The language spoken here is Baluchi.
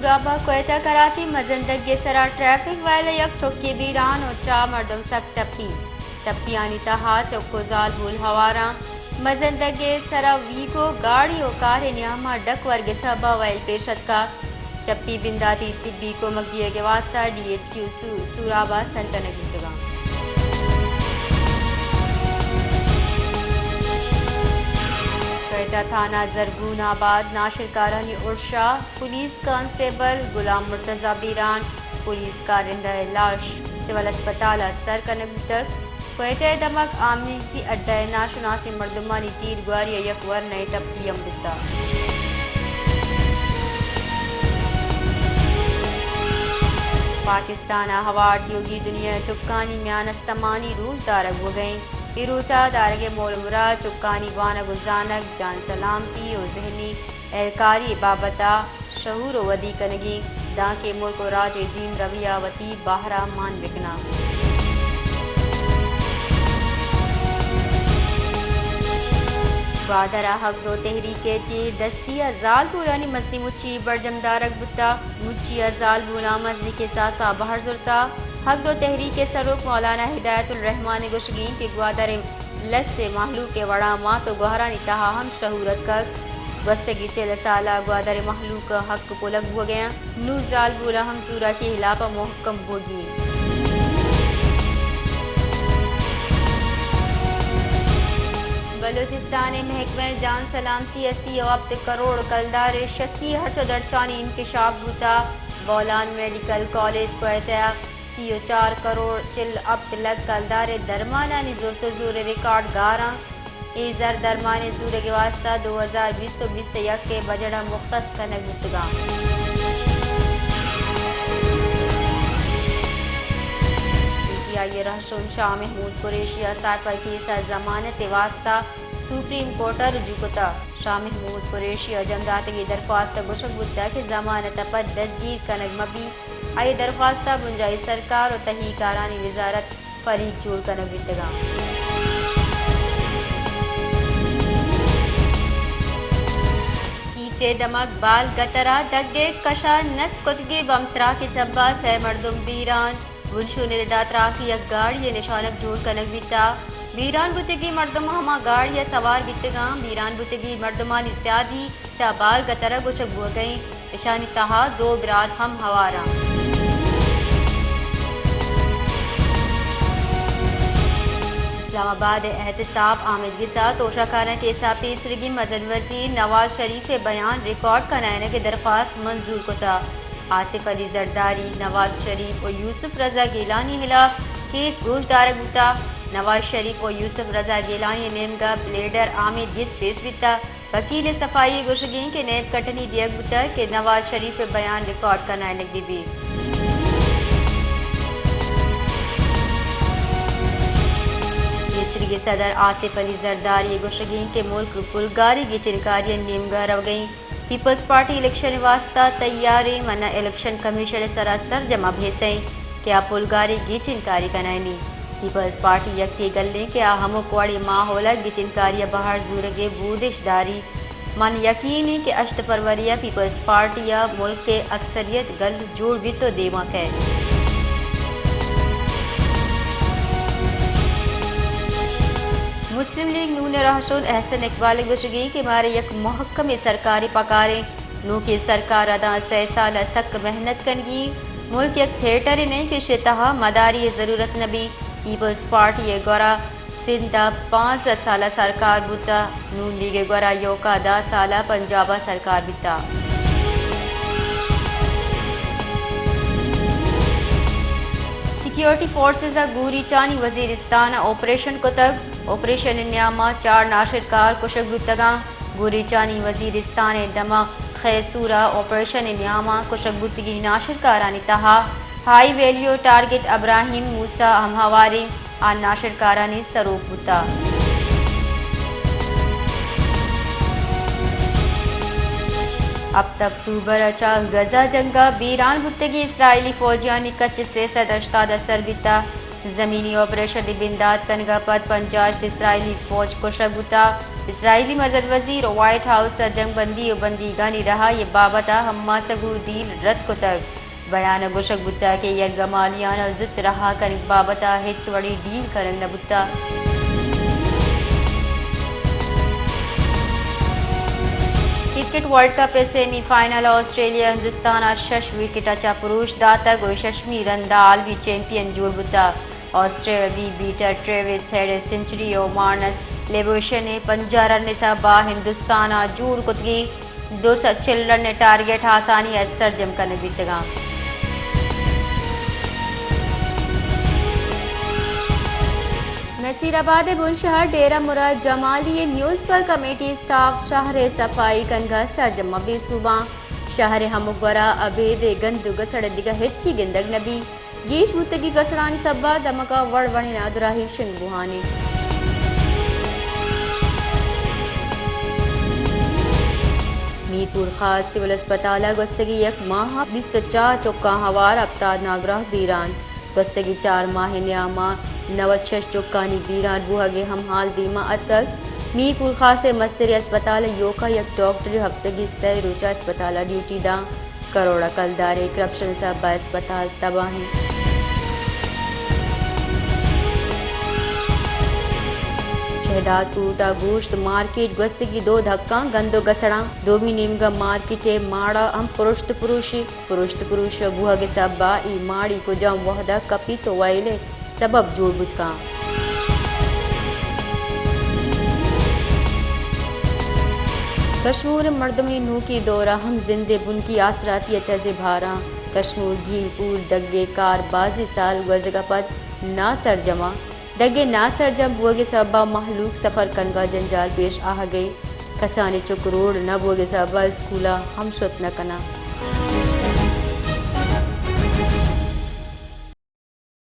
سوراب ءَ کوئٹہ کراچی مزن دگے سرا ٹریفک وائل ءَ یک چکے بیران ءُ چار مردم سک ٹپی۔ ٹپیانی تہا چک ءُ زالبول ہواراں۔ مزن دگے سرا ویگو گاڑی ءُ کارے نیاما ڈک ورگے سبب ءَ وائل پیش اتکا۔ ٹپی بنداتی طبی کمک دیگ ءِ واستہ ڈی ایچ کیو سو-، سوراب ءَ سر کنگ بوتگاں۔ کوئٹہ تھانہ زرگون آباد ناشرکارانی ارشا پولیس کانسٹیبل غلام مرتضی بیران، پولیس کارندہ ءِ لاش سول اسپتال ءَ سر کنگ بوتگ۔ کوئٹہ ءِ دمگ آمیزی اڈہ ءِ ناشناسیں مردمانی تیر گواری ءَ یک ورنائیں ٹپی ہم بوتگ۔ پاکستان ءَ اوارڈ دیوگی دنیا ءِ چکانی میان استمانی روچ دارگ بوگ ءَ اِنت۔ اے روچ ءَ دارگ ءِ مول ءُ مراد چکانی وانگ ءُ زانگ، جان سلامتی ءُ ذہنی اہلکاری ءِ بابت ءَ شعور ءُ ودی کنگی، دانکہ ملک ءُ راج ءِ دیمروی ءَ وتی بہر ءَ مان بکناں۔ گوادر ءَ حق دو تحریک ءِ چیر دستی ءَ زالبولانی مزنیں مچی برجم دارگ بوتگ۔ مچی ءَ زالبولاں مزنیں کساس ءَ بہر زرتگ۔ حق دو تحریک ءِ سروک مولانا ہدایت الرحمان ءِ گوشگ اِنت کہ گوادر ءِ لس ءِ مہلوک ءِ وڑا مات ءُ گوہرانی تہا ہم شعور اتکگ۔ گوستگیں چل سال ءَ گوادر ءِ مہلوک ءِ حق پلگ بوگ ءَ اَنت۔ نوں زالبولاں ہم زوراکی ءِ ہلاپ ءَ مہکم بوگی اِنت۔ بلوچستان ءِ محکمہ جان سلامتی ءَ سی ءُ ہپت کروڑ کلدار ءِ شکی ہرچ ءُ درچانی انکشاف بوتگ۔ بولان میڈیکل کالج کوئٹہ ءَ سی ءُ چار کروڑ چل ءُ ہپت لکھ کلدار ءِ درمانانی زرت ءُ زور ءِ ریکارڈ گار اَنت۔ اے زر درمان ءِ زورگ ءِ واستہ دو ہزار بیست ءُ بیست ءُ یک ءِ بجٹ ءَ مختص کنگ بوتگ اَنت۔ پی ٹی آئی ءِ رہشون شاہ محمود قریشی ءَ سائفر کیس ءِ ضمانت ءِ واستہ سپریم کورٹ ءَ رجوع کتگ۔ شاہ محمود قریشی ءِ جم داتگیں درخواست ءَ گوشگ بوتگ کہ ضمانت ءَ پد دزگیر کنگ مہ بیت۔ آئی ءِ درخواست ءَ بنجاہی سرکار ءُ تہی کارانی وزارت فریق جوڑ کنگ بیتگ اَنت۔ کیچ ءِ دمگ بال گتر ءَ دگہ کش ءَ نصب کتگیں بمب تراک ءِ سبب ءَ سئے مردم بیران۔ بنشون ءِ ردا تراک ءِ یک گاڑی ءِ نشانگ جوڑ کنگ بیتگ۔ بیران بوتگیں مردم ہما گاڑی ءَ سوار بیتگ اَنت۔ بیران بوتگیں مردمانی سیادی چہ بال گتر ءَ گوشگ بوگ ءَ اِنت۔ اشانی تہا دو برات ہم ہوار اَنت۔ اسلام آباد ءِ احتساب آمید گس ءَ توشہ خانہ کیس ءِ پیسریگیں مزن وزیر نواز شریف ءِ بیان ریکارڈ کنائینگ ءِ درخواست منظور کتگ۔ آصف علی زرداری، نواز شریف ءُ یوسف رضا گیلانی ءِ ہلاپ کیس گوش دارگ بوتگ۔ نواز شریف ءُ یوسف رضا گیلانی ءِ نیمگ ءَ پلیڈر آمید گس پیش بیتگ۔ وکیل ءِ صفائی ءِ گوشگ اِنت کہ نیب ءَ کٹنی دیگ بوتگ کہ نواز شریف ءِ بیان ریکارڈ کنائینگ بہ بیت۔ مصری ءِ صدر آصف علی زرداری ءِ گوشگ اِنت کہ ملک پلگاری گچینکاری ءِ نیمگ ءَ روگ ءَ اِنت۔ پیپلز پارٹی الیکشن ءِ واستہ تیار اِنت، من ءَ الیکشن کمیشن ءِ سرا سرجم ابیس اِنت کہ آ پلگاری گچینکاری کنائینیت۔ پیپلز پارٹی یکے گل اِنت کہ آ ہمک وڑیں ماحول ءَ گچینکاری ءِ بہر زورگ ءِ بودش داریت۔ من یقین اِنت کہ ہشت فروری ءَ پیپلز پارٹی ءِ ملک ءِ اکثریت گل جوڑ بیت ءُ دیما کئیت۔ مسلم لیگ نون ءِ رہشون احسن اقبال ءِ گوشگ اِنت کہ مارا یک مہکمیں سرکارے پکار اِنت۔ نوکیں سرکار ءَ داں سئے سال ءَ سک محنت کنگی اِنت۔ ملک یک تھیٹرے نہ اِنت کہ ایشی ءِ تہا مداری ءِ ضرورت نہ بیت۔ پیپلز پارٹی ءِ گورا سندھ ءَ پانزدہ سال ءَ سرکار بوتگ، نون لیگ ءِ گورا ایوکا دہ سال ءَ پنجاب ءَ سرکار بیتگ۔ سیکیورٹی فورسز ءَ گوریچانی وزیرستان ءَ آپریشن کتگ۔ آپریشن ءِ نیام ءَ چار ناشرکار کشگ بوتگ اَنت۔ گوریچانی وزیرستان ءِ دمگ خیسور ءَ آپریشن ءِ نیام ءَ کشگ بوتگیں ناشرکارانی تہا ہائی ویلیو ٹارگٹ ابراہیم موسی ہم ہوار اِنت۔ آ ناشرکارانی سروک بوتگ۔ ہپت اکتوبر ءَ چہ غزہ جنگ ءَ بیران بوتگیں اسرائیلی فوجیانی کچ سے سد ہشتاد ءَ سر بیتگ۔ زمینی آپریشن ءِ بندات کنگ ءَ پد پنجاہ ہشت اسرائیلی فوج کشگ بوتگ۔ اسرائیلی مزد وزیر وائٹ ہاؤس ء جنگ بندی و بندیگانی رہائی ء بابت ء حماس ء گوں ڈیل رد کتگ۔ بیان ء گوشگ بوتگ کہ یرغمالیان ء زوت رہا کنگ بابت ء ہچ وڑیں ڈیل کنگ نہ بوتگ۔ کرکٹ ورلڈ کپ ء سیمی فائنل، آسٹریلیا ہندوستان ء شش وکٹ ء چہ پروش داتگ و ششمی رند ء عالمی چیمپئن جوڑ بوتگ۔ آسٹریلوی بیٹر ٹریوس ہیڈ ء سنچری و مارنس لیبوشن ء پنجاہ رن ء سہب ء ہندوستان ء جوڑ کتگیں دو سد چل رن ء ٹارگٹ آسانی ء سرجم کنگ بیتگاں۔ نصیر آباد ء بنشہر ڈیرہ مراد جمالی ء میونسپل کمیٹی اسٹاف شہر ء صفائی کنگ ء سرجم ء بے سوباں۔ شہر ء ہمک گورا ابید ء گند و گسڑ ء دگہ ہچی گندگ نہ بیت۔ گیش بوتگی گسڑانی سبب ء دمگ ء وڑ وڑیں نادراہی شنگ بوہان انت۔ میرپور خاص سول اسپتال ء گوستگی یک ماہ ء بیست ء چار چکاں ہوار ہپتاد نادراہ بیران۔ گوستگی چار ماہ ء نیام ء نود شش چکانی بیران بوہگ ء ہم حال دیما اتکگ۔ میرپور خاص ء مستریں اسپتال ء ایوکا یک ڈاکٹرے ہفتگی سئے روچ ء اسپتال ء ڈیوٹی داں۔ کروڑ ء کلدارے کرپشن ء سبب ء اسپتال تباہ انت۔ شہداد کوٹ ء گوشت مارکیٹ گوستگی دو دھکاں گند و گسڑاں، دومی نیمگ ء مارکیٹ ء ماڑ ء ہم پرشت پروشی، پرشت پروش ء بوہگ ء سبب ء اے ماڑی کجام وہد ء کپیت و ویل ء سبب جوڑ بوت کاں۔ کشمور ء مردمے نوکی دور ء ہم زند ء بنکی آسراتی ء چہ زبھاراں۔ کشمور گھیل پور دگ ء کار بازیں سال گوزگ ء پد ناسرجم ء۔ دگ ء ناسرجم بوگ ء سبب ء مہلوک سفر کنگ ء جنجال پیش آہگ ء۔ کسانیں چک روڈ نہ بوگ ء سبب ء اسکول ء ہم شت نہ کناں۔